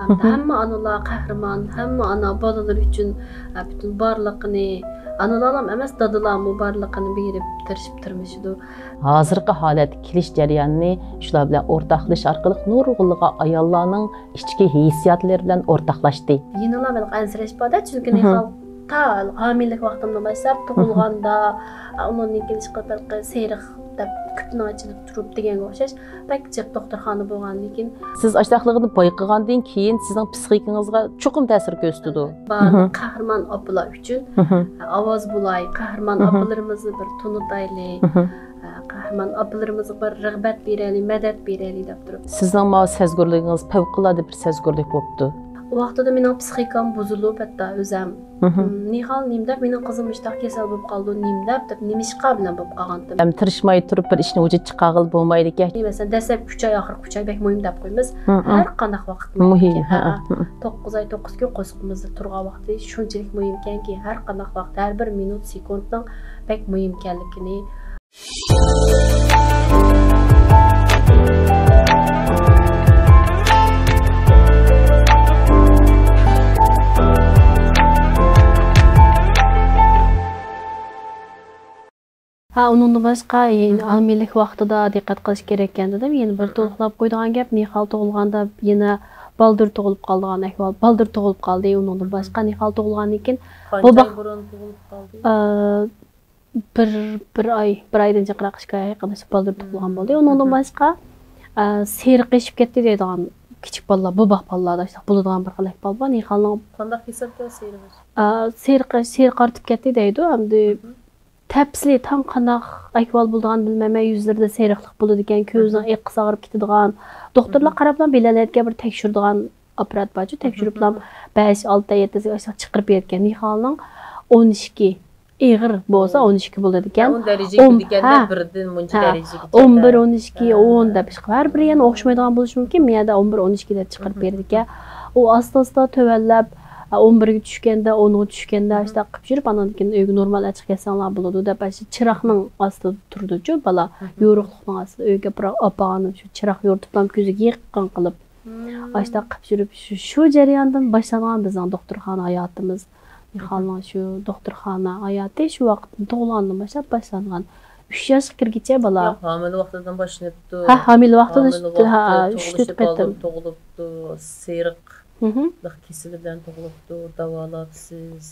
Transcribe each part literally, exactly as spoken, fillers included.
ھەممە ئانىلار قەھرىمان، ھەممە ئانا بالىلىرى ئۈچۈن، ئە، پۈتۈن بارلىقىنى، ئانىلارلا ئەمەس، دادىلارمۇ بارلىقىنى بېرىپ تىرىشىپ تىرمىشىدۇ. ھازىرقى ھالەتكە كېلىش جەريانىنى شۇلار بىلەن ئورتاقلىشىش ئارقىلىق نۇرغۇنلىغان ئاياللارنىڭ ئىچكى ھېسسىياتلىرى بىلەن ئورتاقلاشتى. يەنىلا بىر ئەنسىرەش بار-دە، چۈنكى نىھال تا ھامىلىلىك ۋاقتىمدىن باشلاپ، تۇغۇلغاندا، ئۇنىڭدىن كېيىن ئىشقىلىپ ھېلىقى سېرىق دەپ كۈپنىڭ ئىچىدە تۇرۇپ دېگەنگە ئوخشاش، بەك جىق دوختۇرخانا بولغاندىن كېيىن. سىز ئاشۇنداقلىقىنى بايقىغاندىن كېيىن سىزنىڭ پسىخىكىڭىزغا چوقۇم تەسىر كۆرسىتىدۇ. بارلىق قەھرىمان ئاپىلار ئۈچۈن ئاۋاز بولاي، قەھرىمان ئاپىلىرىمىزنى بىر تونۇتايلى. قەھرىمان ئاپىلىرىمىزغا بىر رىغبەت بېرەيلى، مەدەت بېرەيلى دەپ تۇرۇپ. سىزنىڭ ماۋۇ سەزگۈرلۈكىڭىز پەۋقۇلئاددە بىر سەزگۈرلۈك بوپتۇ. ئۇ ۋاقتىدا مېنىڭ پسىخىكام بۇزۇلۇپ، ھەتتا ئۆزەم، مم، نىھال نېمە دەپ، مېنىڭ قىزىم مۇشۇنداق كېسەل بولۇپ قالدى، نېمە دەپ، دەپ نېمىشقا بىلەن بولۇپ قالغانتىم. ھەم تىرىشماي تۇرۇپ بىر ئىشنى ۋۇجۇدقا چىقارغىلى بولمايدىكەن. مەسىلەن، دەسلەپكى ئۈچ ئاي، ئاخىرقى ئۈچ ئاي بەك مۇھىم دەپ قويىمىز. ھەر قانداق ۋاقىت مۇھىم. ھە، ھە. توققۇز ئاي، توققۇز كۈن قورسىقىمىزدا تۇرغان ۋاقتى شۇنچىلىك مۇھىمكەنكى، ھەر قانداق ۋاقىت، ھەر بىر مىنۇت، سېكۇنتنىڭ بەك مۇھىمكەنلىكىنى. ھە، ئۇنىڭدىن باشقا، ھامىلىلىك ۋاقتىدا دىققەت قىلىش كېرەككەن دېدىم. يەنە بىر تولۇقلاپ قويىدىغان گەپ، نىھال تۇغۇلغاندا يەنە بالدۇر تۇغۇلۇپ قالىدىغان ئەھۋال، بالدۇر تۇغۇلۇپ قالدى. ئۇنىڭدىن باشقا، نىھال تۇغۇلغاندىن كېيىن بۇ قانچە ئاي بۇرۇن تۇغۇلۇپ قالدى؟ ئە، بىر، بىر ئاي، بىر ئايدىن جىقراق، ئىككى ئاي يېقىنلىشىپ بالدۇر تۇغۇلغان بولدى. ئۇنىڭدىن باشقا، ئە، سېرىقىشىپ كەتتى دەيدىغان كىچىك بالىلار، بوباق بالىلاردا شۇنداق بولىدىغان بىر خىل ئەھۋال بار. نىھالنىڭ قانداق كېسەلكەن سېرىقىش؟ ئە، سېرىقىش، سېرىق ئارتىپ كەتتى دەيدۇ. ئەمدى تەپسىلىي تام قانداق ئەھۋال بولىدىغاننى بىلمەيمەن. يۈزلىرىدە سېرىقلىق بولىدىكەن، كۆزىنىڭ ئېقى ساغىرىپ كېتىدىغان. دوختۇرلار قاراپلا بىلەلەيدىكەن، بىر تەكشۈرىدىغان ئاپپارات بارچۇ، تەكشۈرۈپلا بەش، ئالتە، يەتتە ئاشۇنداق چىقىرىپ بېرىدىكەن. نىھالنىڭ ئون ئىككى، ئېغىر بولسا ئون ئىككى بولىدىكەن. ئون دەرىجىگە كىرىدىكەندە، بىردىن مۇنچە دەرىجىگىچە. ئون بىر، ئون ئىككى، ئون دەپ چىقىپ، ھەر بىرى يەنە ئوخشىمايدىغان بولۇشى مۇمكىن. مەيەدە ئون بىر، ئون ئىككى دەپ چىقىرىپ بېرىدىكەن. ئۇ ئاستا-ئاستا تۆۋەنلەپ، ئون بىرگە چۈشكەندە، ئونغا چۈشكەندە، ئاشۇنداق قىلىپ يۈرۈپ، ئاناندىن كېيىن ئۆيگە نورمال ئەچىقىپ كەلسەڭلار بولىدۇ دەپ، ئاشۇ چىراغنىڭ ئاستىدا تۇرىدۇچۇ بالا. يورۇقلۇقنىڭ ئاستىدا ئۆيگە ئاپىرىپ ئاپارغان، شۇ چىراغ يورۇتۇپلا كۆزىگە يېقىن قىلىپ. ئاشۇنداق قىلىپ يۈرۈپ، شۇ، شۇ جەرياندىن باشلانغان بىزنىڭ دوختۇرخانا ھاياتىمىز. نىھالنىڭ شۇ دوختۇرخانا ھاياتى شۇ ۋاقىتتىن، تۇغۇلغاندىن باشلاپ باشلانغان. ئۈچ ياشقا كىرگۈچە بالا. ياق، ھامىلە ۋاقتىدىن باشلىنىپتۇ. ھە، ھامىلە ۋاقتىدا، ھە، ئۈچ، تۆت قېتىم تۇغۇلۇپتۇ، سېرىق كېسىلى بىلەن تۇغۇلۇپتۇ، داۋالاپسىز.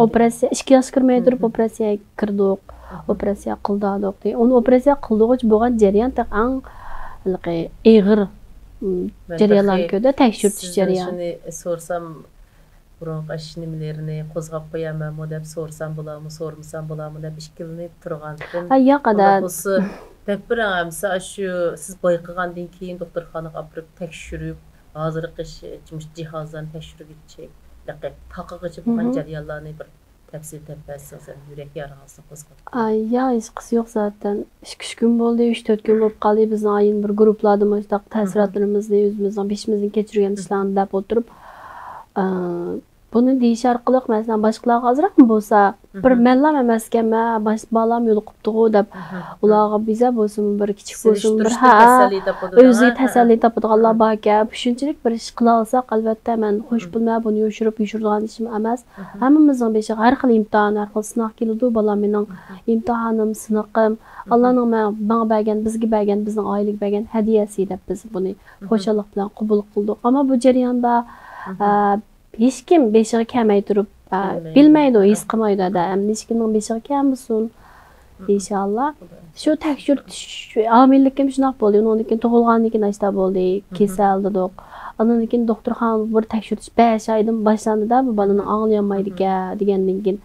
ئوپېراتسىيە، ئىككى ياشقا كىرمەي تۇرۇپ ئوپېراتسىيەگە كىردۇق. ئوپېراتسىيە قىلدۇق. ئۇنى ئوپېراتسىيە قىلدۇرغۇچە بولغان جەريان تېخى ئەڭ ھېلىقى ئېغىر، م، جەريانلارنى كۆردى، تەكشۈرتۈش جەريانى. شۇنى سورىسام، بۇرۇنقى ئىش نېمىلىرىنى قوزغاپ قويامەنمۇ دەپ سورىسام بولامۇ، سورىمىسام بولامۇ دەپ ئىككىلىنىپ تۇرغانتىم. ئا، ياق، ئۇنداق بولسا، دەپ بېرىڭ، ئەمسە شۇ سىز بايقىغاندىن كېيىن دوختۇرخانىغا ئاپىرىپ تەكشۈرۈپ، ھازىرقى ش-، مۇشۇ جىھازلارنى تەكشۈرگۈچە، تاقىغىچە بولغان جەريانلارنى بىر تەپسىلىي دەپ بەرسىڭىز، يۈرەك يارىڭىزنى قوزغاپ. ئاي، يا، ھېچقىسى يوق زاتەن. ئىككى، ئۈچ كۈن بولدى، ئۈچ، تۆت كۈن بولۇپ قالدى. بىزنىڭ ئايىم بىر گۇرۇپپىلاردا مۇشۇنداق تەسىراتلىرىمىزنى، ئۆزىمىزنىڭ بېشىمىزدىن كەچۈرگەن ئىشلارنى دەپ ئۆتۈپ، ئا، بۇنى دېيىش ئارقىلىق، مەسىلەن، باشقىلارغا ئازراقمۇ بولسا، بىر مەنلا ئەمەسكەنمەن، باشقا بالام يولۇقۇپتىغۇ دەپ، ئۇلارغا بىزە بولسىمۇ، بىر كىچىك بولسىمۇ، بىر، ھە، ئۆزىگە تەسەللى تاپىدىغانلار باركەن. شۇنچىلىك بىر ئىش قىلالىساق، ئەلۋەتتە، مەن خوش بولىمەن، بۇنى يوشۇرۇپ، يوشۇرىدىغان ئىشىم ئەمەس. ھەممىمىزنىڭ بېشىغا ھەر خىل ئىمتىھان، ھەر خىل سىناق كېلىدۇ، بالام مېنىڭ ئىمتىھانىم، سىنىقىم. ئاللانىڭ ماڭا بەرگەن، بىزگە بەرگەن، بىزنىڭ ئائىلىگە بەرگەن ھەدىيەسى دەپ بىز بۇنى خۇشاللىق بىلەن قوبۇل قىلدۇق. ئەمما بۇ جەرياندا، ئە، ھېچكىم بېشىغا كەلمەي تۇرۇپ، ئە، بىلمەيدۇ، ھېس قىلمايدۇ، ھەدە، ئەمدى ھېچكىمنىڭ بېشىغا كەلمىسۇن. ئىنشاللا. شۇ تەكشۈرتۈش، ھامىلىلىكىم شۇنداق بولدى. ئۇنىڭدىن كېيىن تۇغۇلغاندىن كېيىن ئاشتا بولدى. كېسەل دېدۇق. ئاندىن كېيىن دوختۇرخانىدا بىر تەكشۈرتۈش بەش ئايدىن باشلاندى-دە، بۇ بالىنىڭ ئاڭلىيالمايدىكەن دېگەندىن كېيىن.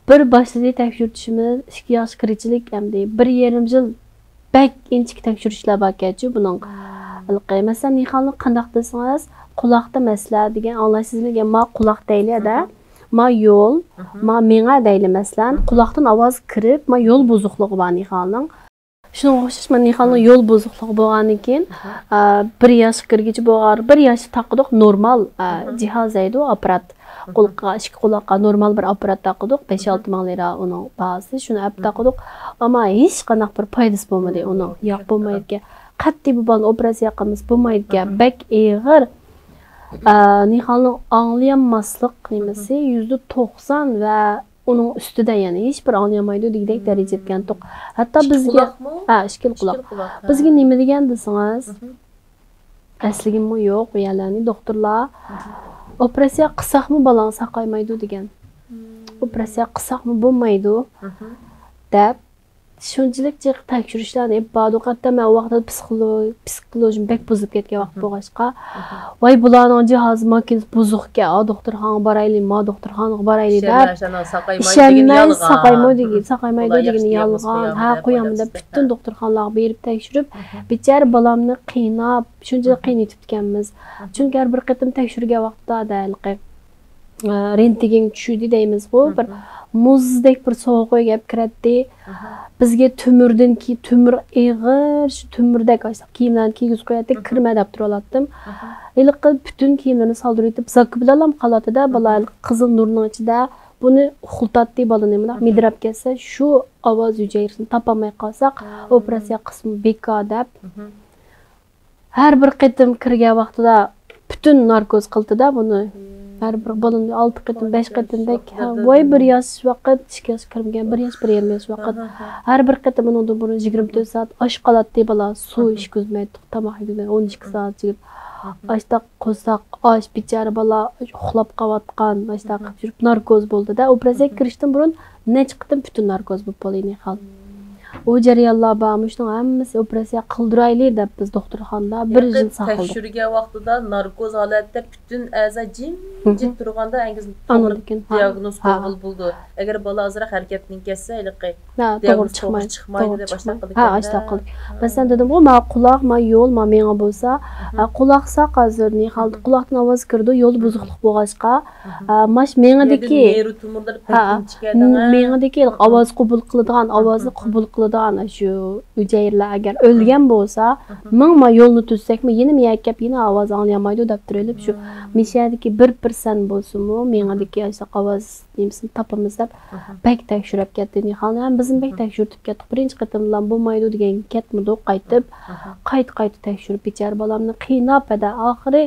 بىر باشلىدى تەكشۈرتۈشىمىز، ئىككى ياشقا كىرگۈچىلىك ئەمدى بىر يېرىم يىل بەك ئىنچىكە تەكشۈرۈشلەر باركەنچۇ بۇنىڭ. ھېلىقى، مەسىلەن، نىخاننى قانداق دېسىڭىز، قۇلاقتا مەسىلە دېگەن، ئاڭلاشسىز دېگەن، ما قۇلاق دەيلى-دە. ما يول، ما مېڭە دەيلى مەسىلەن، قۇلاقتىن ئاۋاز كىرىپ، ما يول بۇزۇقلۇقى بار نىخاننىڭ. شۇنىڭغا ئوخشاش، ما نىخاننىڭ يول بۇزۇقلۇقى بولغاندىن كېيىن، ئا، بىر ياشقا كىرگۈچە بولغان، بىر ياشتا تاقىدۇق نورمال، ئا، جىھاز دەيدۇ، ئاپپارات. قۇلىققا، ئىككى قۇلاققا نورمال بىر ئاپپارات تاقىدۇق، بەش-ئالتە مىڭ لىرا ئۇنىڭ باھاسى، شۇنى ئەپ تاقىدۇق. ئەمما ھېچقانداق بىر پايدىسى بولمىدى ئۇنىڭ. ياق، بولمايدىكەن. قەتئىي بۇ بالىنى ئوپېراتسىيە قىلمىسا بولمايدىكەن. بەك ئېغىر. ئا، نىھالنىڭ ئاڭلىيالماسلىق نېمىسى يۈزدە توقسان ۋە ئۇنىڭ ئۈستىدە، يەنى ھېچبىر ئاڭلىيالمايدۇ دېگۈدەك دەرىجىدە ئىكەنتۇق. ھەتتا ئىككى بىزگە، قۇلاقمۇ؟ ھە، ئىككىلا قۇلاق. ئىككىلا قۇلاق، ھە. بىزگە نېمە دېگەن دېسىڭىز، ئەسلىگىمۇ يوق ئۇ يەرلەرنى. دوختۇرلار ئوپېراتسىيە قىلساقمۇ بالاڭ ساقايمايدۇ دېگەن. ئوپېراتسىيە قىلساقمۇ بولمايدۇ دەپ، شۇنچىلىك جىق تەكشۈرۈشلەرنى ئېلىپ باردۇق. ھەتتا مەن ئۇ ۋاقىتتا پسىخولو-، پسىخولوگىيەم بەك بۇزۇلۇپ كەتكەن ۋاقىت بولغاچقا، ۋاي، بۇلارنىڭ جاھازى، ماكىنىسى بۇزۇقكەن، ھا، دوختۇرخانىغا بارايلى، ما دوختۇرخانىغا بارايلى دەپ، ئىشەنمەي، ساقايمايدۇ دېگەن، ساقايمايدۇ دېگىنى يالغان، ھە، قويامەن دەپ پۈتۈن دوختۇرخانىلارغا بېرىپ تەكشۈرۈپ، بىچارە بالامنى قىيناپ، شۇنچىلىك قىينىتىپتىكەنمىز. چۈنكى ھەر بىر قېتىم تەكشۈرگەن ۋاقتىدا ھېلىقى ئە، رېنتگېن چۈشىدۇ دەيمىزغۇ، بىر مۇزدەك بىر سوغۇق ئۆيگە ئەپ كىرەتتى. بىزگە تۆمۈردىن كېيىن، تۆمۈر ئېغىر، شۇ تۆمۈردەك ئاشۇنداق كىيىملەرنى كىيگۈزۈپ قوياتتى، كىرمە دەپ تۇرۇۋالاتتىم. ھېلىقى پۈتۈن كىيىملىرىنى سالدۇرۇۋېتىپ، زاكا بىلەنلا قالاتتى-دە، بالا ھېلىقى قىزىل نۇرنىڭ ئىچىدە بۇنى ئۇخلىتاتتى، بالىنى مۇنداق مىدىرلاپ كەتسە، شۇ ئاۋاز ھۈجەيرىسىنى تاپالماي قالساق، ئوپېراتسىيە قىلسىمۇ بىكار دەپ. ھەر بىر قېتىم كىرگەن ۋاقتىدا پۈتۈن ناركوز قىلدى-دە بۇنى. ھەر بىر بالىنى ئالتە قېتىم، بەش قېتىمدەك، ھە، ۋاي، بىر ياش ۋاقىت، ئىككى ياشقا كىرمىگەن، بىر ياش، بىر يېرىم ياش ۋاقىت. ھەر بىر قېتىم ئۇنىڭدىن بۇرۇن يىگىرمە تۆت سائەت ئاچ قالاتتى بالا، سۇ ئىچكۈزمەي، تاماق يېگۈزمەي، ئون ئىككى سائەت يىگىرمە. ئاشتاق قورساق ئاچ، بىچارە بالا ئۇخلاپ قاۋاتقان، ئاشتاق قىلىپ يۈرۈپ ناركوز بولدى-دە. ئوپېراتسىيەگە كىرىشتىن بۇرۇن نەچچە قېتىم پۈتۈن ناركوز بولۇپ بولدى نىھال. ئۇ جەريانلار بار، مۇشۇنىڭ ھەممىسى ئوپېراتسىيە قىلدۇرايلى دەپ بىز دوختۇرخانىدا بىر يىل ساقلىدۇق. تەكشۈرگەن ۋاقتىدا ناركوز ھالەتتە پۈتۈن ئەزا جىمجىت تۇرغاندا ئەنگىز توغرا دىياگنوز قويغىلى بولىدۇ. ئەگەر بالا ئازراق ھەرىكەتتىن كەتسە، ھېلىقى دىياگنوز توغرا چىقمايدۇ. ھە، ئاشتاق قىلدۇق. مەسىلەن، دېدىمغۇ، ما قۇلاق، ما يول، ما مېڭە بولسا، ھە، قۇلاق ساق ھازىر نىھال، قۇلاقتىن ئاۋاز كىرىدۇ، يولدا بۇزۇقلۇق بولغاچقا، ھە، ماش مېڭىدىكى، ھە، مېڭىدىكى ئاۋاز قوبۇل قىلىدىغان، ئاۋازنى قوبۇل قىلىدىغان شۇ ھۈجەيرىلەر ئەگەر ئۆلگەن بولسا، مىڭ ما يولنى تۈزسەكمۇ يەنە مىيەكەپ يەنە ئاۋاز ئاڭلىيالمايدۇ دەپ تۇرۇۋېلىپ، شۇ مىشەدىكى بىر پىرسەنت بولسىمۇ مېڭىدىكى ئاشۇنداق ئاۋاز نېمىسىنى تاپىمىز دەپ بەك تەكشۈرۈپ كەتتى نىھال. ھەم بىزمۇ بەك تەكشۈرتۈپ كەتتۇق. بىرىنچى قېتىمدىلا بولمايدۇ دېگەنگە كەتمىدۇق، قايتىپ، قايتا قايتا تەكشۈرۈپ، بىچارە بالامنى قىيناپ، ھەدە ئاخىرى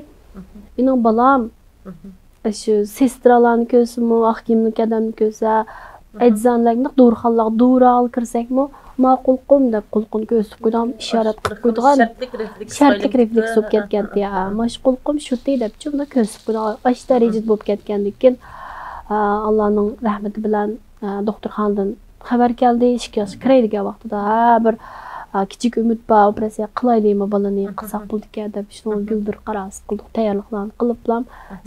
مېنىڭ بالام شۇ سېسترالارنى كۆرسىمۇ، ئاق كىيىملىك ئادەمنى كۆرسە، ئەجزانىلەرگە، دورىخانىلارغا، دورا ئالغىلى كىرسەكمۇ، ما قۇلىقىم دەپ قۇلىقىنى كۆرسىتىپ قويىدىغان، ئىشارەت قىلىپ قويىدىغان شەرتلىك رېفلېكس بولۇپ كەتكەنتى. ھە، ماش قۇلىقىم شۇتى دەپچۇ، بۇنى كۆرسىتىپ قويىدىغان ئاشۇ دەرىجىدە بولۇپ كەتكەندىكىن، ئاللانىڭ رەھمىتى بىلەن، دوختۇرخانىدىن خەۋەر كەلدى، ئىككى ياشقا كىرەي دېگەن ۋاقتىدا، ھە، بىر، ئا، كىچىك ئۈمىد بار، ئوپېراتسىيە قىلايلىمۇ بالىنى، قىلساق بولىدىكەن دەپ، شۇنىڭغا گۈلدۈر قاراسى قىلدۇق، تەييارلىقلارنى قىلىپلا،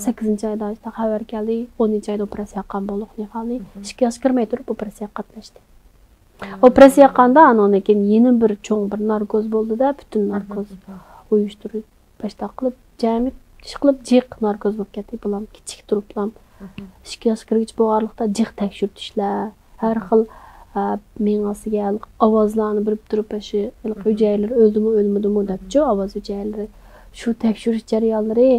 سەككىزىنچى ئايدا خەۋەر كەلدى، ئونىنچى ئايدا ئوپېراتسىيە قىلغان بولدۇق نىھالى. ئىككى ياشقا كىرمەي تۇرۇپ ئوپېراتسىيەگە قاتناشتى. ئوپېراتسىيە قىلغاندا ئانىڭدىن كېيىن يەنە بىر چوڭ بىر ناركوز بولدى-دە، پۈتۈن ناركوز ئۇيۇشتۇرۇپ، باشتاق قىلىپ، جەمئىي ئىشقىلىپ جىق ناركوز بولۇپ كەتتى. بالام كىچىك تۇرۇپلا ئىككى ياشقا كىرگۈچە بولغانلىقتا جىق تەكشۈرتۈشلەر، ھەر خىل، ئە، مېڭىسىگە ئاۋازلارنى بېرىپ تۇرۇپ، ئاشۇ ھېلىقى ھۈجەيرىلەر ئۆلدىمۇ، ئۆلمىدىمۇ دەپچۇ، ئاۋاز ھۈجەيرىلىرى. شۇ تەكشۈرۈش جەريانلىرى،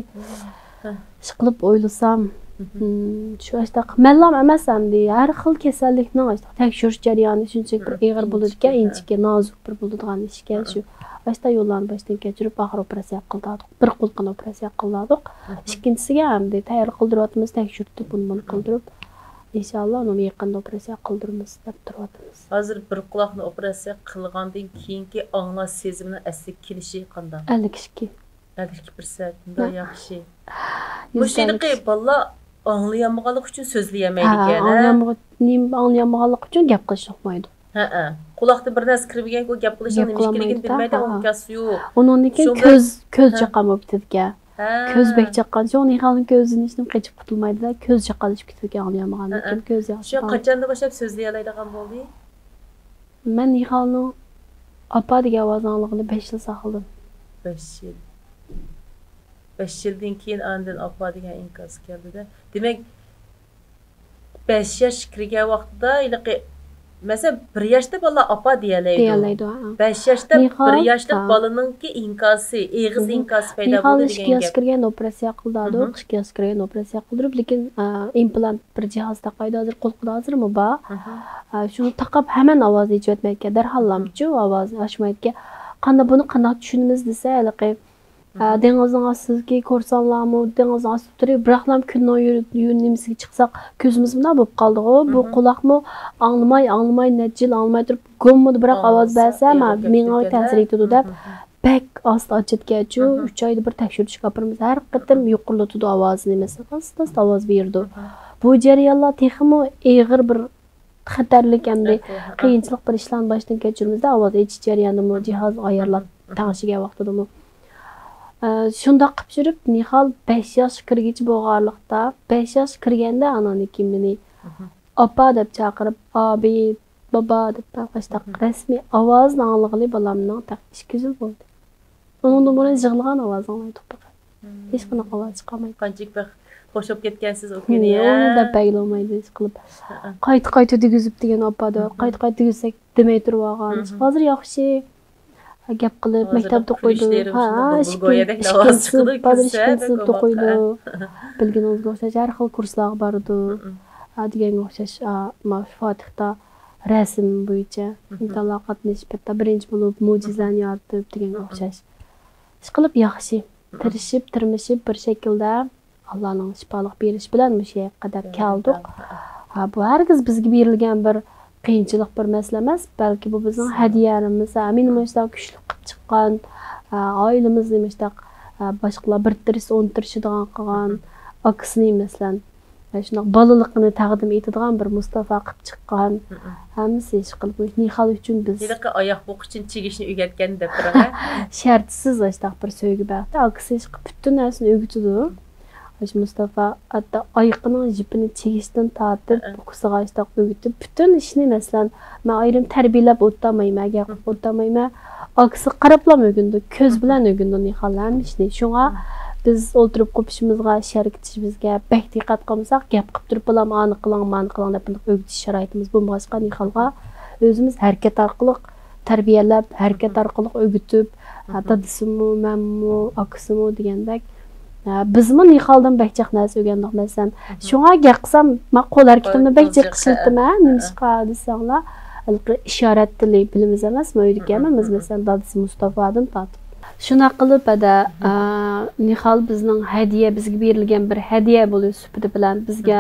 ئىشقىلىپ ئويلىسام، ھىم، شۇ ئاشتاق مەنلام ئەمەس ئەمدى، ھەر خىل كېسەللىكنىڭ ئاشتاق تەكشۈرۈش جەريانى شۇنچىلىك بىر ئېغىر بولىدىكەن، ئىنچىكە، نازۇك بىر بولىدىغان ئىشكەن شۇ. ئاشتا يوللارنى باشتىن كەچۈرۈپ، ئاخىر ئوپېراتسىيە قىلدۇق. بىر قۇلىقىنى ئوپېراتسىيە قىلدۇق. ئىككىنچىسىگە ئەمدى تەييار قىلدۇرۇۋاتىمىز، تەكشۈرتۈپ، ئۇنى بۇنى قىلدۇرۇپ، ئىنشاللا، ئۇنىمۇ يېقىندا ئوپېراتسىيە قىلدۇرىمىز دەپ تۇرۇۋاتىمىز. ھازىر بىر قۇلاقنى ئوپېراتسىيە قىلغاندىن كېيىنكى ئاڭلاش سېزىمىنىڭ ئەسلىگە كېلىشى قانداق؟ ئەللىك ئىككى. ئەللىك ئىككى پىرسەنت. ياخشى. مۇشۇ ھېلىقى بالىلار ئاڭلىيالمىغانلىقى ئۈچۈن سۆزلىيەلمەيدىكەن، ھە؟ ئاڭلىيالمىغانلىقى ئۈچۈن گەپ قىلىشنى ئۇقمايدۇ. ھەئە. قۇلاقتىن بىر نەرسە كىرمىگەنكى، ئۇ گەپ قىلىشنىڭ نېمە ئىكەنلىكىنى بىلمەيدۇ، ئۇنىڭكى ئاساسى يوق. ئۇنىڭدىن كېيىن كۆز، كۆز چاققان بولۇپ كېتىدىكەن. كۆز بەك چاققان. شۇڭا نىھالنىڭ كۆزىدىن ھېچنېمە قېچىپ قۇتۇلمايدۇ-دە، كۆز چاققانلىشىپ كېتىدىكەن ئاڭلىيالمىغاندىن كېيىن كۆز ياشىدىن. شۇ قاچاندىن باشلاپ سۆزلىيەلەيدىغان بولدى؟ مەن نىھالنىڭ ئاپا دېگەن ئاۋازىنى ئاڭلىغىلى بەش يىل ساقلىدىم. بەش يىل. بەش يىلدىن كېيىن ئاندىن ئاپا دېگەن ئىنكاس كەلدى-دە. دېمەك، بەش ياش كىرگەن ۋاقتىدا ھېلىقى، مەسىلەن، بىر ياشتا بالىلار ئاپا دېيەلەيدۇ. دېيەلەيدۇ، ھە. بەش ياشتا بىر ياشلىق بالىنىڭكى ئىنكاسى، ئېغىز ئىنكاسى پەيدا بولىدۇ دېگەن گەپ. نىھال ئىككى ياشقا كىرگەن ئوپېراتسىيە قىلدۇق، ئىككى ياشقا كىرگەن ئوپېراتسىيە قىلدۇرۇپ، لېكىن، ئا، ئىمپلانت بىر جاھاز تاقايدۇ، ھازىر قولىقىدا ھازىرمۇ بار. ئا، شۇنى تاقاپ ھەمەن ئاۋازنى ئېچىۋەتمەيدىكەن، دەرھاللامچۇ ئاۋازنى ئاچمايدىكەن. قانداق، بۇنى قانداق چۈشىنىمىز دېسە، ھېلىقى، ئە، دېڭىزنىڭ ئاستىدىكى كورسانلارمۇ، دېڭىزنىڭ ئاستىدا تۇرۇپ، بىراقلا كۈننىڭ يورۇ-، يور-، نېمىسىگە چىقساق، كۆزىمىز مۇنداق بولۇپ قالدىغۇ. بۇ قۇلاقمۇ ئاڭلىماي، ئاڭلىماي، نەچچە يىل ئاڭلىماي تۇرۇپ، گوممىدى، بىراق ئاۋاز بەرسە، مېڭىغا تەسىر يېتىدۇ دەپ، بەك ئاستا ئاچىدىكەنچۇ، ئۈچ ئايدا بىر تەكشۈرتۈشكە ئاپىرىمىز. ھەر قېتىم يۇقىرىلىتىدۇ ئاۋازىنى، مەسىلەن، ئاستا-ئاستا ئاۋاز بېرىدۇ. بۇ جەريانلار تېخىمۇ ئېغىر بىر خەتەرلىك ئەمدى قىيىنچىلىق بىر ئىشلارنى باشتىن كەچۈرىمىزدە، ئاۋاز ئېچىش جەريانىمۇ، جاھاز ئايارلاپ تەڭشىگەن ۋاقتىدىمۇ. ئە، شۇنداق قىلىپ يۈرۈپ، نىھال بەش ياشقا كىرگۈچە بولغانلىقتا، بەش ياشقا كىرگەندە ئاناندىن كېيىن مېنى ئاپا دەپ چاقىرىپ، ئابىد، بابا دەپ باشلاپ رەسمىي ئاۋازىنى ئاڭلىغىلى بالامنىڭ تېخى ئىككى يىل بولدى. ئۇنىڭدىن بۇرۇن يىغلىغان ئاۋازىنى ئاڭلايتتۇق پەقەت. ھېچقانداق ئاۋاز چىقارمايتتى. قانچىلىك بەك خوش بولۇپ كەتكەنسىز ئۇ كۈنى، ھە؟ ئۇنى دەپ بەگلىمەيدۇ، ئىشقىلىپ. قايتا-قايتا دېگۈزۈپ دېگەن ئاپا دەپ، قايتا-قايتا دېگۈزسەك دېمەي تۇرۇۋالغان. ھازىر ياخشى. گەپ قىلىپ، مەكتەپتە ئوقۇيدۇ. ھە، ئىشكىن-، ئىشكىنسىپ، ھازىر ئىشكىنسىپ ئوقۇيدۇ. بىلگىنىڭىزگە ئوخشاش ھەر خىل كۇرسلارغا بارىدۇ. ھە، دېگەنگە ئوخشاش، ئا، ما، فاتىھتا رەسىم بويىچە ئىمتىھانلارغا قاتنىشىپ، ھەتتا بىرىنچى بولۇپ، مۆجىزىلەرنى يارىتىپ دېگەنگە ئوخشاش. ئىشقىلىپ ياخشى. تىرىشىپ، تىرمىشىپ بىر شەكىلدە ئاللانىڭ شىپالىق بېرىشى بىلەن مۇشۇ يەرگە قەدەر كەلدۇق. ھە، بۇ ھەرگىز بىزگە بېرىلگەن بىر قىيىنچىلىق، بىر مەسىلە ئەمەس، بەلكى بۇ بىزنىڭ ھەدىيەمىز. ھە، مېنى مۇشۇنداق كۈچلۈك قىلىپ چىققان، ھە، ئائىلىمىزنى مۇشۇنداق، ھە، باشقىلار بىر تىرىشسا ئون تىرىشىدىغان قىلغان ئاكىسىنى، مەسىلەن، ھە، شۇنداق بالىلىقىنى تەقدىم ئېتىدىغان بىر مۇستافا قىلىپ چىققان. ھەممىسى ئىشقىلىپ مۇشۇ نىھال ئۈچۈن بىز ھېلىقى ئاياق بوغقۇچىنى چىگىشنى ئۆگەتكەن دەپ بېرىڭە. شەرتسىز ئاشتاق بىر سۆيگۈ بەختى. ئاكىسى ئىشقىلىپ پۈتۈن نەرسىنى ئۆگىتىدۇ. ئاشۇ مۇستافا ھەتتا ئايىقىنىڭ يىپىنى چىگىشتىن تارتىپ، ئۇكىسىغا ئاشتاق ئۆگىتىپ، پۈتۈن ئىشنى، مەسىلەن، مەن ئايرىم تەربىيەلەپ ئولتۇرمايمەن، گەپ قىلىپ ئولتۇرمايمەن. ئاكىسىغا قاراپلا ئۆگىنىدۇ، كۆز بىلەن ئۆگىنىدۇ نىھال ھەممە ئىشنى. شۇڭا بىز ئولتۇرۇپ قوپۇشىمىزغا، شەرىكىشىمىزگە بەك دىققەت قىلمىساق، گەپ قىلىپ تۇرۇپ، بالام، ئانى قىلىڭ، مانى قىلىڭ دەپ بۇنداق ئۆگىتىش شارائىتىمىز بولمىغاچقا، نىھالغا ئۆزىمىز ھەرىكەت ئارقىلىق تەربىيەلەپ، ھەرىكەت ئارقىلىق ئۆگىتىپ، ھە، دادىسىمۇ، مەنمۇ، ئاكىسىمۇ دېگەندەك، ھە، بىزمۇ نىھالدىن بەك جىق نەرسە ئۆگەندۇق، مەسىلەن. شۇڭا گەپ قىلسام، مەن قول ھەرىكىتىمنى بەك جىق ئىشلىتىمەن. نېمىشقا دېسەڭلار، ھېلىقى ئىشارەت تىلى بىلىمىز ئەمەسمۇ، ئۆيدىكى ھەممىمىز، مەسىلەن، دادىسى مۇستافادىن تارتىپ. شۇنداق قىلىپ، ھەدە، ئە، نىھال بىزنىڭ ھەدىيە، بىزگە بېرىلگەن بىر ھەدىيە بولۇش سۈپىتى بىلەن بىزگە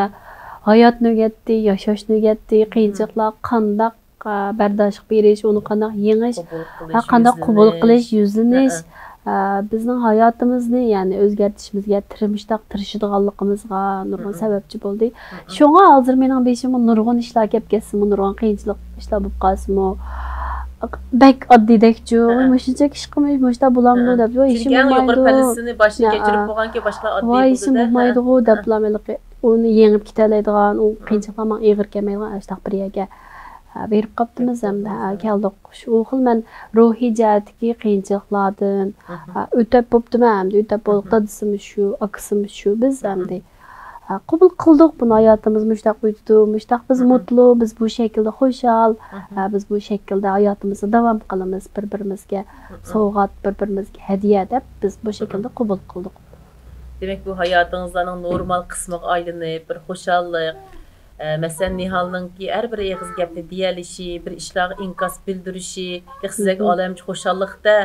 ھاياتنى ئۆگەتتى، ياشاشنى ئۆگەتتى، قىيىنچىلىقلارغا قانداق، ئە، بەرداشلىق بېرىش، ئۇنى قانداق يېڭىش، قوبۇل قىلىش، ھە، قانداق قوبۇل قىلىش، يۈزلىنىش، ئە، بىزنىڭ ھاياتىمىزنى، يەنى ئۆزگەرتىشىمىزگە تىرمىشتاق تىرىشىدىغانلىقىمىزغا نۇرغۇن سەۋەبچى بولدى. شۇڭا ھازىر مېنىڭ بېشىمغا نۇرغۇن ئىشلار كەپ كەتسىمۇ، نۇرغۇن قىيىنچىلىق ئىشلار بولۇپ قالسىمۇ، بەك ئاددىيدەكچۇ، ۋاي، مۇشۇنچە ئىش قىلماي مۇشۇنداق بولامدۇ دەپ، ۋاي، ھېچنېمە بولمايدۇ. ۋاي، ھېچنېمە بولمايدىغۇ دەپلا ھېلىقى ئۇنى يېڭىپ كېتەلەيدىغان، ئۇ قىيىنچىلىقلار ماڭا ئېغىر كەلمەيدىغان ئاشۇنداق بىر يەرگە، ھە، بېرىپ قاپتىمىز ھەمدە، ھە، كەلدۇق. شۇ خىل مەن روھىي جەھەتتىكى قىيىنچىلىقلاردىن، ھە، ئۆتەپ بوپتىمەن ھەمدە ئۆتەپ بولدۇق. دادىسىمۇ شۇ، ئاكىسىمۇ شۇ، بىز ھەمدە ھە، قوبۇل قىلدۇق بۇنى، ھاياتىمىز مۇشۇنداق ئۆتىدۇ، مۇشۇنداق بىز مۇتلۇق، بىز بۇ شەكىلدە خۇشال، ھە، بىز بۇ شەكىلدە ھاياتىمىزنى داۋام قىلىمىز، بىر-بىرىمىزگە سوۋغات، بىر-بىرىمىزگە ھەدىيە دەپ بىز بۇ شەكىلدە قوبۇل قىلدۇق. دېمەك، بۇ ھاياتىڭىزلارنىڭ نورمال قىسمىغا ئايلىنىپ، بىر خۇشاللىق، ئە، مەسىلەن، نىھالنىڭكى ھەر بىر ئېغىز گەپنى دېيەلىشى، بىر ئىشلارغا ئىنكاس بىلدۈرۈشى، سىزگە ئالەمچە خۇشاللىقتا،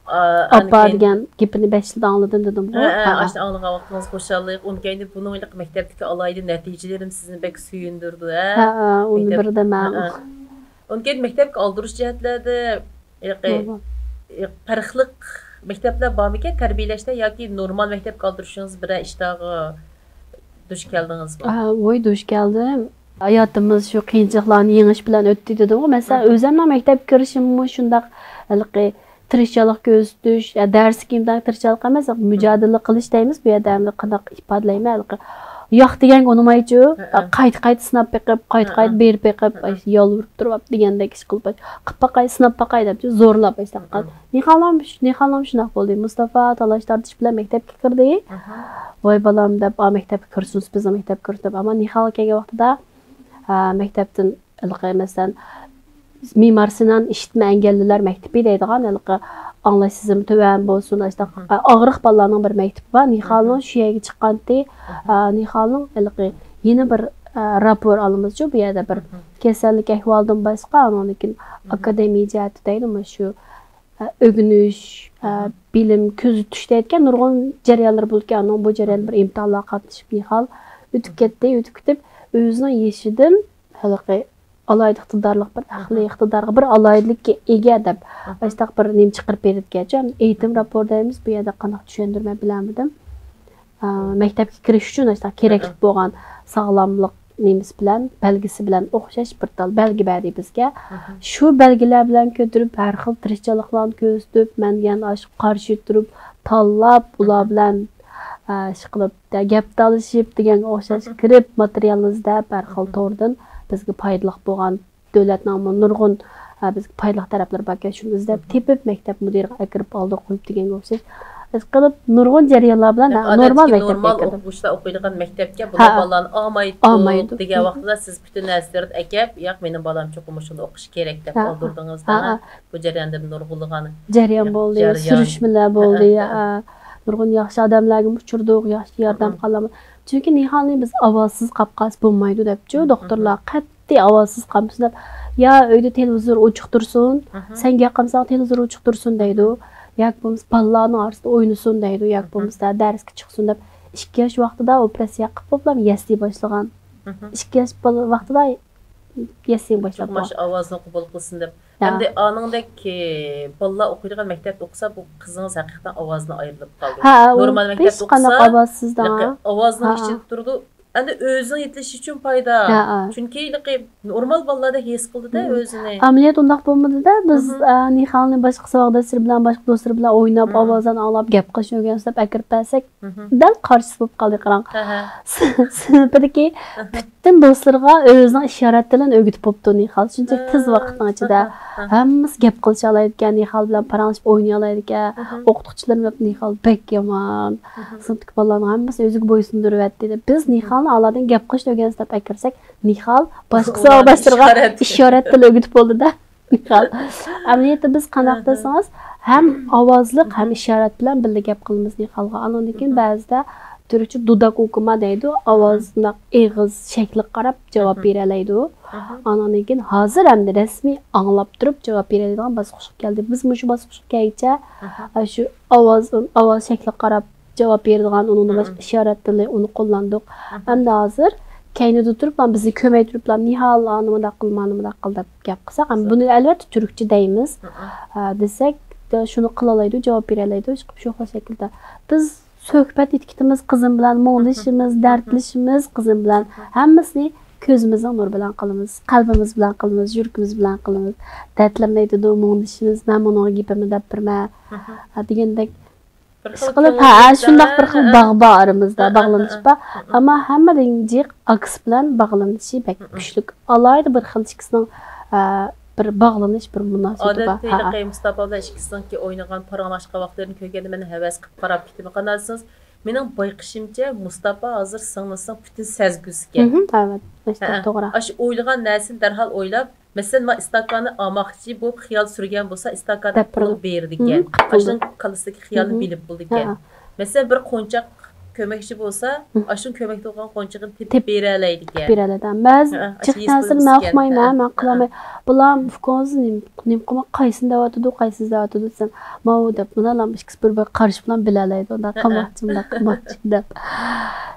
ئاپا دېگەن گېپىنى بەش يىلدا ئاڭلىدىم دېدىمغۇ. ھە، ھە، ئاشۇنى ئاڭلىغان ۋاقتىڭىز خۇشاللىق. ئۇنىڭ كەينىدە بۇنىڭ ھېلىقى مەكتەپتىكى ئالاھىدە نەتىجىلىرىم سىزنى بەك سۆيۈندۈردى، ھە؟ ھە، ھە، ئۇنى بىردە مەن. ھە، ھە. ئۇنىڭ كەينىدە مەكتەپكە ئالدۇرۇش جەھەتلەردە ھېلىقى، ھېلىقى پەرقلىق مەكتەپلەر بارمىكەن تەربىيەلەشتە ياكى نورمال مەكتەپكە ئالدۇرۇشىڭىز بىرەر ئىشلارغا دۇچ كەلدىڭىزمۇ؟ ھە، ۋوي، دۇچ كەلدىم. ھاياتىمىز شۇ قىيىنچىلىقلارنى يېڭىش بىلەن ئۆتتى دېدىمغۇ. مەسىلەن، ئۆزۈمنىڭ مەكتەپكە كىرىشىممۇ شۇنداق ھېلىقى تىرىشچانلىق كۆرسىتىش، يا دەرسكە ئىنتايىن تىرىشچانلىق ئەمەس، مۇجادىلە قىلىش دەيمىز. بۇ يەردە ئەمدى قانداق ئىپادىلەيمەن، ھېلىقى ياق دېگەنگە ئۇنىمايچۇ، قايتا-قايتا سىناپ بېقىپ، قايتا-قايتا بېرىپ بېقىپ، يالۋۇرۇپ تۇرۇپ دېگەندەك ئىش قىلىپ، قىلىپ باقاي، سىناپ باقاي دەپچۇ، زورلاپ ئاشۇنداق قىلىپ. نىھالام، نىھالام شۇنداق بولدى. مۇستافا تالاش-تارتىش بىلەن مەكتەپكە كىردى. ۋاي بالام دەپ، ئا، مەكتەپكە كىرسۇن، بىزنىڭ مەكتەپكە كىرسۇن دەپ. ئەمما نىھال كەلگەن ۋاقتىدا، ئا، مەكتەپتىن ھېلىقى، مەسىلەن، مىمار سىنان ئىشىتمە ئەنگەللىلەر مەكتىپى دەيدىغان، ھېلىقى ئاڭلاش سېزىمى تۆۋەن بولسۇن، ئاشۇنداق، ئا، ئاغرىق بالىلارنىڭ بىر مەكتىپى بار. نىھالنىڭ شۇ يەرگە چىققانتى، ئا، نىھالنىڭ ھېلىقى يەنە بىر، ئا، راپور ئالىمىزچۇ، بۇ يەردە بىر كېسەللىك ئەھۋالىدىن باشقا، ئاندىن كېيىن ئاكادېمىيە جەھەتتە دەيدۇ، مۇشۇ ئە، ئۆگىنىش، ئە، بىلىم، كۆزىتىش دەيدىكەن، نۇرغۇن جەريانلار بولىدىكەن. ئانىڭ بۇ جەريان بىر ئىمتىھانلارغا قاتنىشىپ نىھال ئۆتۈپ كەتتى. ئۆتۈپ كېتىپ، ئۆزىنىڭ يېشىدىن ھېلىقى ئالاھىدە ئىقتىدارلىق بىر ئەقلىي ئىقتىدارغا، بىر ئالاھىدىلىككە ئىگە دەپ، ئاشۇنداق بىر نېمە چىقىرىپ بېرىدىكەن. ئېيتىم راپور دەيمىز، بۇ يەردە قانداق چۈشەندۈرمە بىلەلمىدىم. ئا، مەكتەپكە كىرىش ئۈچۈن ئاشۇنداق كېرەكلىك بولغان ساغلاملىق نېمىسى بىلەن، بەلگىسى بىلەن ئوخشاش بىر تال بەلگە بەردى بىزگە. شۇ بەلگىلەر بىلەن كۆتۈرۈپ، ھەر خىل تىرىشچانلىقلارنى كۆرسىتىپ، مەن دېگەن ئاشۇ قارشى تۇرۇپ، تاللاپ، ئۇلار بىلەن، ئا، ئىشقىلىپ، گەپ تالىشىپ دېگەنگە ئوخشاش كىرىپ، ماتېرىيالنى ئىزدەپ، ھەر خىل توردىن بىزگە پايدىلىق بولغان، دۆلەتنىڭمۇ نۇرغۇن، ئا، بىزگە پايدىلىق تەرەپلىرى باركەن، شۇنى ئىزدەپ تېپىپ، مەكتەپ مۇدىرىغا ئەكىرىپ ئالدى قويۇپ دېگەنگە ئوخشاش. ئىشقىلىپ، نۇرغۇن جەريانلار بىلەن، ھە، نورمال مەكتەپكە كىردىم. ئوقۇغۇچىلار ئوقۇيدىغان مەكتەپكە بۇنداق بالىلارنى ئالمايدۇ دېگەن ۋاقتىدا سىز پۈتۈن نەرسىلەرنى ئەكەپ، ياق، مېنىڭ بالام چوقۇم مۇشۇندا ئوقۇشى كېرەك دەپ ئالدۇردىڭىز. ھە، ھە. بۇ جەرياندا نۇرغۇنلىغان جەريان بولدى، جەريان. سۈرۈشمىلەر بولدى، ھە، ھە. ھە. نۇرغۇن ياخشى ئادەملەرگىمۇ ئۇچرىدۇق، ياخشى ياردەم قىلالمىدۇق. چۈنكى نىھالنى بىز ئاۋازسىز قاپ قالسا بولمايدۇ دەپچۇ دوختۇرلار. قەتئىي ئاۋازسىز قالمىسۇن دەپ، يا ئۆيدە تېلېۋىزور ئوچۇق تۇرسۇن، سەن گەپ قىلمىساڭ تېلېۋىزور ئوچۇق تۇرسۇن دەيدۇ. ياكى بولمىسا بالىلارنىڭ ئارىسىدا ئوينىسۇن دەيدۇ. ياكى بولمىسا دەرسكە چىقسۇن دەپ، ئىككى ياش ۋاقتىدا ئوپېراتسىيە قىلىپ بولۇپلا يەسلى باشلىغان. ئىككى ياش بالا ۋاقتىدا يەسلىگە باشلاپتۇ. چوقۇم ئاشۇ ئاۋازنى قوبۇل قىلسۇن دەپ. ھە. ئەمدى ئانىڭدەك، ئى، بالىلار ئوقۇيدىغان مەكتەپتە ئوقۇسا، بۇ قىزىڭىز ھەقىقەتەن ئاۋازىنى ئايرىلىپ قالدى. ھە، ئۇ نورمال مەكتەپتە ھېچقانداق ئوقۇسا، ئاۋازسىز داڭا. ھېلىقى ئاۋازنىڭ ھە، ھە. ئىچىدە تۇرىدۇ. ئەمدى ئۆزىنىڭ يېتىلىشى ئۈچۈن پايدا. ھە، ھە. چۈنكى ھېلىقى نورمال بالىلاردا ھېس قىلدى-دە ئۆزىنى. ئەمەلىيەت ئۇنداق بولمىدى-دە. بىز، ئە، نىھالنى باشقا ساۋاقداشلىرى بىلەن، باشقا دوستلىرى بىلەن ئويناپ، ئاۋازلارنى ئاڭلاپ، گەپ قىلىشنى ئۆگەنسۇن دەپ ئەكىرىپ بەرسەك، دەل قارشىسى بولۇپ قالدى، قاراڭ. ھە، ھە. سىنىپىدىكى پۈتۈن دوستلىرىغا ئۆزىنىڭ ئىشارەت تىلىنى ئۆگىتىپ بوپتۇ نىھال. شۇنچىلىك تېز ۋاقىتنىڭ ئىچىدە ھەممىسى گەپ قىلىشالايدىكەن، نىھال بىلەن پاراڭلىشىپ ئوينىيالايدىكەن. ئوقۇتقۇچىلىرىمۇ نىھال بەك يامان. سىنىپتىكى بالىلارنىڭ ھەممىسى ئۆزىگە بويسۇندۇرۇۋەتتى دەپ. بىز نىھالنى ئالاردىن گەپ قىلىشنى ئۆگەنسۇن دەپ ئەكىرسەك، نىھال باشقا ساۋاقداشلىرىغا ئىشارەت تىلى ئۆگىتىپ بولدى-دە. نىھال. ئەمەلىيەتتە بىز قانداق دېسىڭىز، ھەم ئاۋازلىق، ھەم ئىشارەت بىلەن بىللە گەپ قىلىمىز نىھالغا. ئانىڭدىن كېيىن بەزىدە تۈركچە دۇداك ئوكۇما دەيدۇ، ئاۋاز، شۇنداق ئېغىز شەكلىگە قاراپ جاۋاب بېرەلەيدۇ. ئانىڭدىن كېيىن ھازىر ئەمدى رەسمىي ئاڭلاپ تۇرۇپ جاۋاب بېرەلەيدىغان باسقۇچقا كەلدى. بىز مۇشۇ باسقۇچقا كەلگۈچە، ئە، شۇ ئاۋاز، ئاۋاز شەكلىگە قاراپ جاۋاب بېرىدىغان، ئۇنىڭدىن باشقا ئىشارەت تىلى، ئۇنى قوللاندۇق. ئەمدى ھازىر كەينىدە تۇرۇپلا، بىزنى كۆرمەي تۇرۇپلا، نىھال، ئانى مۇنداق قىل، مانى مۇنداق قىل دەپ گەپ قىلساق، ئەمدى بۇنى ئەلۋەتتە تۈركچە دەيمىز. ئە، دېسەك، شۇنى قىلالايدۇ، جاۋاب بېرەلەيدۇ، شۇ خىل شەكىلدە. بىز سۆھبەت ئېتىكېتىمىز قىزىم بىلەن، مۇڭدىشىمىز، دەردلىشىمىز قىزىم بىلەن، ھەممىسىنى كۆزىمىزنىڭ نۇرى بىلەن قىلىمىز، قەلبىمىز بىلەن قىلىمىز، يۈرىكىمىز بىلەن قىلىمىز. دەردلىرىنى ئېيتىدۇ، مۇڭدىشىمىز، مەن بۇنىڭغا گېپىمنى دەپ بېرىمەن. ھە، دېگەندەك ئىشقىلىپ، ھە، شۇنداق بىر خىل باغ بار ئارىمىزدا، باغلىنىش بار. ئەمما ھەممىدىن جىق ئاكىسى بىلەن باغلىنىشى بەك كۈچلۈك. ئالاھىدە بىر خىل ئىككىسىنىڭ، ئە، بىر باغلىنىش، بىر مۇناسىۋىتى بار. ئادەتتە ھېلىقى مۇستاپا بىلەن ئىككىسىنىڭكى ئوينىغان، پاراڭلاشقان ۋاقىتلىرىنى كۆرگەندە مەن ھەۋەس قىلىپ قاراپ كېتىمەن. قانداق دېسىڭىز، مېنىڭ بايقىشىمچە، مۇستاپا ھازىر سىڭلىسىنىڭ پۈتۈن سەزگۈسىكەن. ھە، توغرا. ئاشۇ ئويلىغان نەرسىنى دەرھال ئويلاپ، مەسىلەن، مانا ئىستاكاننى ئالماقچى بولۇپ خىيال سۈرگەن بولسا، ئىستاكان دەپ پۇلنى بېرىدىكەن. ئاشۇنىڭ كاللىسىدىكى خىيالنى بىلىپ بولىدىكەن. مەسىلەن، بىر قونچاق كۆمەكچى بولسا، ئاشۇنىڭ كۆمەكتە بولغان قونچىقىنى تېپىپ بېرەلەيدىكەن. بېرەلەيدىكەن. بەزى جىق نەرسىنى مەن ئۇقمايمەن، مەن قىلالمايمەن. بۇلار ئۇكىڭىز نېمە، نېمە قىلما، قايسىنى دەۋاتىدۇ، قايسىنى دەۋاتىدۇ دېسەم، ماۋۇ دەپ، مۇنۇلار ئىككىسى بىر-بىرىگە قارىشىپ بىلەن بىلەلەيدۇ. ئۇنداق قىلماقچى، مۇنداق قىلماقچى دەپ.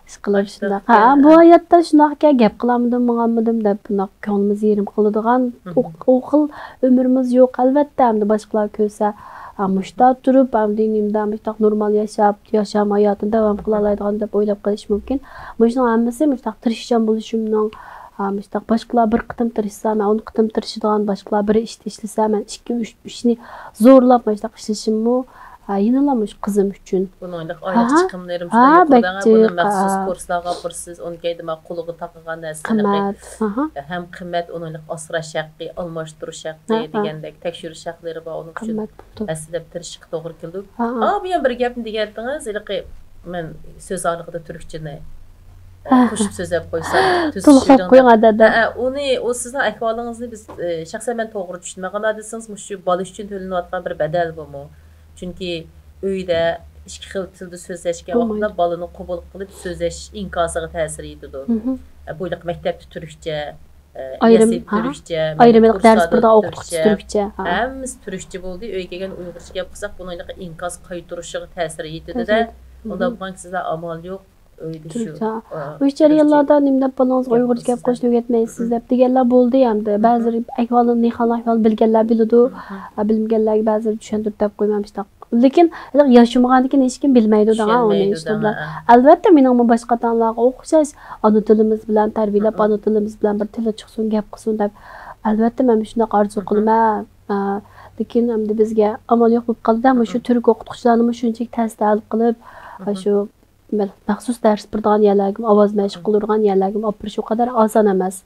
ئىشقىلىپ شۇنداق. ھە، بۇ ھاياتتا شۇنداق ئىكەن، گەپ قىلالمىدىم، ماڭالمىدىم دەپ، بۇنداق كۆڭلىمىز يېرىم قىلىدىغان ئۇ، ئۇ خىل ئۆمرىمىز يوق. ئەلۋەتتە، ئەمدى باشقىلار كۆرسە، ھە، مۇشتا تۇرۇپ، ئەمدى نېمىدا مۇشتاق نورمال ياشاپ، ياشام ھاياتىنى داۋام قىلالايدىغان دەپ ئويلاپ قېلىشى مۇمكىن. مۇشۇنىڭ ھەممىسى مۇشتاق تىرىشچان بولۇشۇمنىڭ، ھە، مۇشتاق باشقىلار بىر قېتىم تىرىشسا، مەن ئون قېتىم تىرىشىدىغان، باشقىلار بىر ئىشتا ئىشلىسە، مەن ئىككى، ئۈچ ئىشنى زورلاپ مۇشتاق ئىشلىشىممۇ، ھە، يەنىلا مۇشۇ قىزىم ئۈچۈن. بۇنىڭ ئايلىق چىقىملىرى يۇقىرى، بۇنى مەخسۇس كۇرسلارغا ئاپىرىسىز، ئۇنىڭ كەينىدە مانا قولىغا تاقىغان نەرسىلىرى قىممەت. ھەم قىممەت، ئۇنىڭ ئايلىق ئاسراش ھەققى، ئالماشتۇرۇش ھەققى دېگەندەك تەكشۈرۈش ھەقلىرى بار، ئۇنىڭ ئۈچۈن ھەسسىلەپ تىرىشىشقا توغرا كېلىدۇ. ئا، بۇ يەنە بىر گەپنى دېگەنتىڭىز، ھېلىقى مەن سۆز ئارىلىقىدا تۈركچىنى، ئە، قوشۇپ سۆزلەپ قويسام، تولۇقلاپ قويۇڭ ئادەم. ھە، ئۇنى، ئۇ سىزنىڭ ئەھۋالىڭىزنى بىز، ئە، شەخسەن مەن توغرا چۈشىنىمەن. قانداق دېسىڭىز، مۇشۇ بالا ئۈچۈن تۆلىنىۋاتقان بىر بەدەل بۇمۇ. چۈنكى ئۆيدە ئىككى خىل تىلدا سۆزلەشكەن ۋاقىتتا بالىنى قوبۇل قىلىپ سۆزلەش ئىنكاسىغا تەسىر يېتىدۇ. ئە، بۇ ھېلىقى مەكتەپتە تۈركچە، ئايرىم، ياسىيىپ ھا؟ تۈركچە، ئايرىم مانا ھېلىقى دەرس كۇرسلاردا بىردە ئوقۇتقۇچى تۈركچە. تۈركچە، ھا. ھەممىسى تۈركچە بولدى. ئۆيگە كەلگەن ئۇيغۇرچە گەپ قىلساق، بۇنىڭ ھېلىقى ئىنكاس قايتۇرۇشىغا تەسىرى يېتىدۇ-دە. تەسىرى يېتىدۇ. ئۇنداق بولغان كېسىلەر ئامال يوق. ئۆيدە شۇ، تۈركچە. ئا، ئۇ جەريانلاردا نېمە دەپ بالىڭىزغا ئۇيغۇرچە گەپ قىلىشنى ئۆگەتمەيسىز دەپ دېگەنلەر بولدى ئەمدى. بەزىلىرى ئەھۋالىنى، نېخان ئەھۋالىنى بىلگەنلەر بىلىدۇ. ئا، بىلمىگەنلەرگە بەزىلىرى چۈشەندۈرۈپ دەپ قويىمەن مۇشۇنداق. لېكىن ھېلىقى ياشىمىغاندىن كېيىن ھېچكىم بىلمەيدۇ داڭا ئۇنى، چۈشەنمەيدۇ ھېچكىم داڭا، بىلەن. ئا. ئەلۋەتتە، مېنىڭمۇ باشقا ئاتا-ئانىلارغا ئوخشاش ئانا تىلىمىز بىلەن تەربىيەلەپ، ئانا تىلىمىز بىلەن بىر تىلى چىقسۇن، گەپ قىلسۇن دەپ، ئەلۋەتتە، مەن مۇشۇنداق ئارزۇ قىلىمەن. ئا، لېكىن ئەمدى بىزگە ئامال يوق بولۇپ قالدى-دە، مۇشۇ تۈرك ئوقۇتقۇچىلارنىمۇ شۇنچىلىك تەستە ھەل قىلىپ، شۇ مەخسۇس دەرس بېرىدىغان يەرلەرگىمۇ، ئاۋاز مەشىق قىلدۇرىدىغان يەرلەرگىمۇ ئاپىرىش ئۇ قەدەر ئاسان ئەمەس.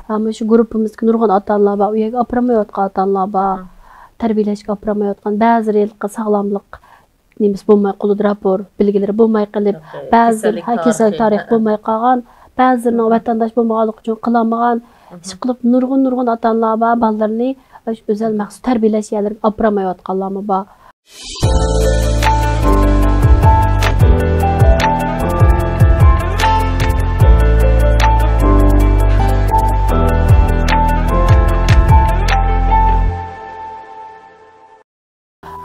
ھەممە شۇ گۇرۇپپىمىزدىكى نۇرغۇن ئاتا-ئانىلار بار، ئۇ يەرگە ئاپىرالمايۋاتقان ئاتا-ئانىلار بار. تەربىيەلەشكە ئاپىرالمايۋاتقان، بەزىلىرى ھېلىقى ساغلاملىق نېمىسى بولماي، قولىدا راپور، بېلگىلىرى بولماي قېلىپ، بەزىلىرى، ھە، كېسەللىك تارىخى بولماي قالغان، بەزىلىرىنىڭ ۋەتەنداش بولمىغانلىقى ئۈچۈن قىلالمىغان. ئىشقىلىپ، نۇرغۇن، نۇرغۇن ئاتا-ئانىلار بار، بالىلىرىنى ئۆزەل مەخسۇس تەربىيەلەش يەرلىرىگە ئاپىرالمايۋاتقانلارمۇ بار.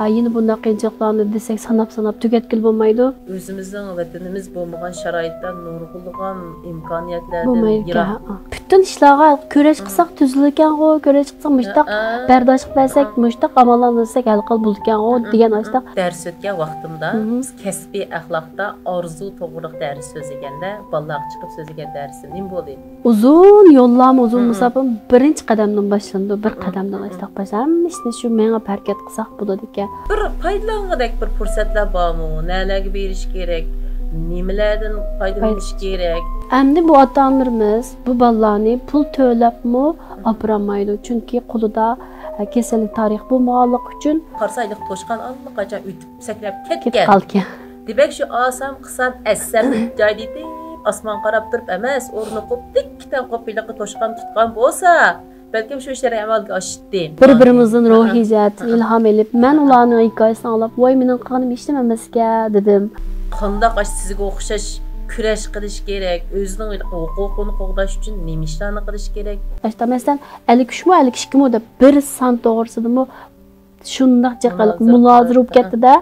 ھا، يەنە بۇنداق قىيىنچىلىقلارنى دېسەك، ساناپ-ساناپ تۈگەتكىلى بولمايدۇ. ئۆزىمىزنىڭ ۋەتىنىمىز بولمىغان شارائىتتا نۇرغۇنلىغان ئىمكانىيەتلەردىن بولمايدىكەن، يىراق. ھە. پۈتۈن ئىشلارغا كۈرەش قىلساق تۈزۈلىدىكەنغۇ، كۈرەش قىلساق مۇشتاق بەرداشلىق بەرسەك، مۇشتاق ئاماللارنى ئىزدىسەك ھەل قىلىپ بولىدىكەنغۇ دېگەن ئاشتاق. دەرس ئۆتكەن ۋاقتىمدا بىز كەسپىي ئەخلاقتا ئارزۇ توغرىلىق دەرس سۆزلىگەندە، بالىلارغا چىقىپ سۆزلىگەن دەرسىم نېمە بولدى؟ ئۇزۇن يوللارمۇ، ئۇزۇن مۇساپىمۇ بىرىنچى قەدەمدىن باشلىنىدۇ. بىر قەدەمدىن ئاشتاق باش-، ھەممە ئىشنى شۇ مېڭىپ ھەرىكەت قىلساق بولىدىكەن. بىر پايدىلانغۇدەك بىر پۇرسەتلەر بارمۇ؟ نەلەرگە بېرىش كېرەك؟ نېمىلەردىن پايدىلىنىش كېرەك؟ ئەمدى بۇ ئاتا-ئانىلىرىمىز بۇ بالىلارنى پۇل تۆلەپمۇ ئاپىرالمايدۇ. چۈنكى قولىدا، ئە، كېسەللىك تارىخى بولمىغانلىقى ئۈچۈن. قارىسا، ھېلىقى توشقان ئاللىقاچان ئۆتۈپ سەكرەپ كەتكەن. كېتىپ قالغان. دېمەك، شۇ ئالسام، قىلسام، ئەتسەم جايدا يېتىپ، ئاسمانغا قاراپ تۇرۇپ ئەمەس، ئورنىقىپ، دىككىتەن قوپۇپ ھېلىقى توشقان تۇتقان بولسا، بەلكىم شۇ ئىشلار ئەمەلگە ئاشتى. بىر-بىرىمىزدىن روھىي جەھەتتىن ئىلھام ئېلىپ، مەن ئۇلارنىڭ ھېكايىسىنى ئاڭلاپ، ۋاي، مېنىڭ قىلغىنىم ھېچنېمە ئەمەسكەن، دېدىم. قانداق ئاشۇ سىزگە ئوخشاش كۈرەش قىلىش كېرەك، ئۆزىنىڭ ھوقۇقىنى قوغداش ئۈچۈن نېمە ئىشلارنى قىلىش كېرەك؟ ئاشتا، مەسىلەن، ئەللىك ئۈچمۇ، ئەللىك ئىككىمۇ دەپ بىر سان توغرىسىدىمۇ شۇنداق جىق مۇنازىرە بولۇپ كەتتى-دە.